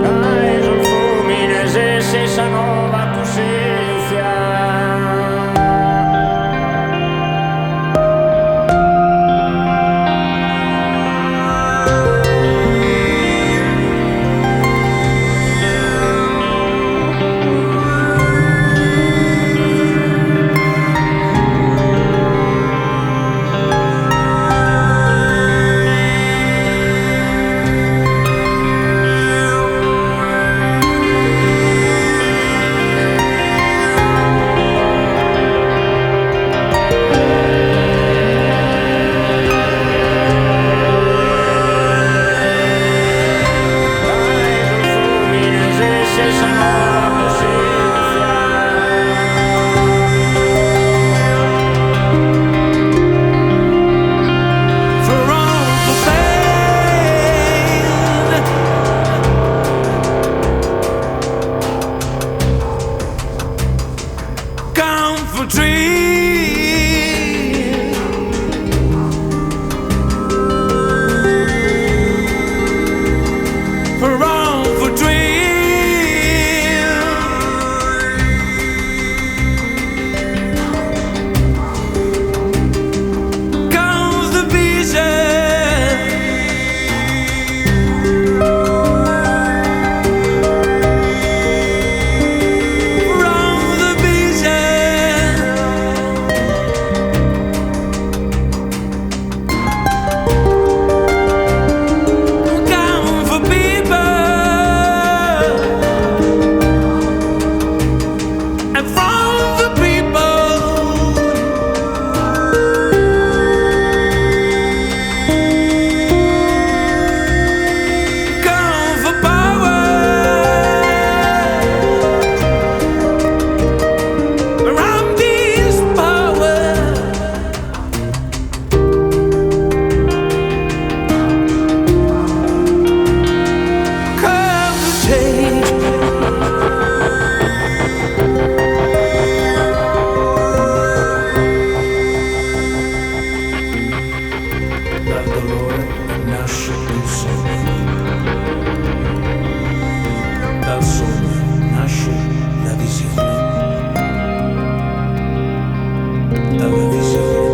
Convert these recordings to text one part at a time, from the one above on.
Dae sos fùmines essit sa nova cussèntzia. Dae sos fùmines essit sa nova cussèntzia. For all the pain. Comfort tree. For all the dream. Comes the vision. From the vision. Come for people. And from the people. Come for power. Around this power. Come to change. Dal dolore nasce il sogno. Dal sogno nasce la visione. Dalla visione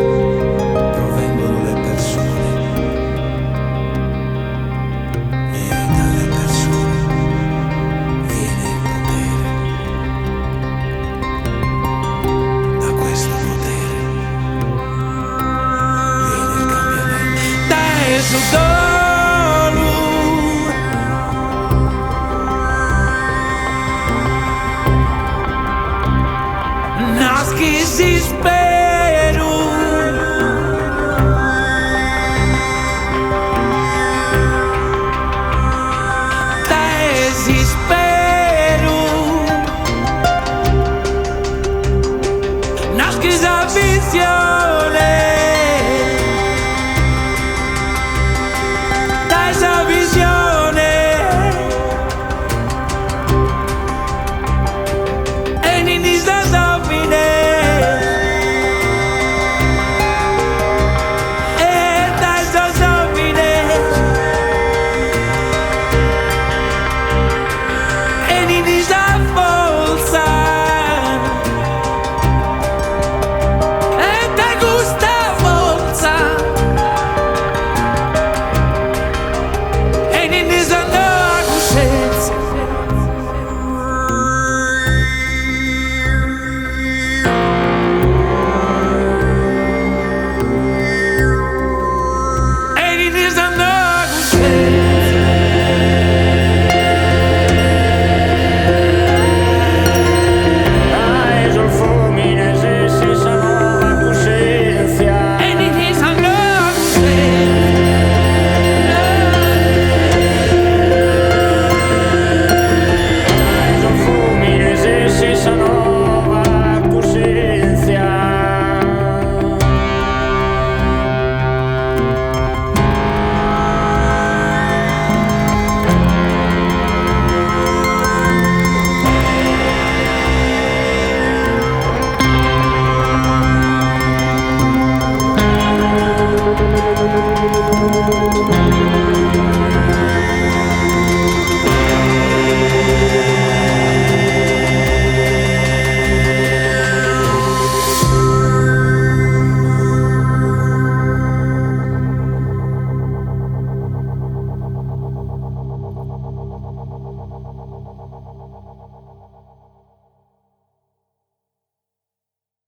provengono le persone. E dalle persone viene il potere. Da questo potere viene il cambiamento. Dae su dolu. Naschit s'isperu. Dae s'isperu. Naschit sa visione.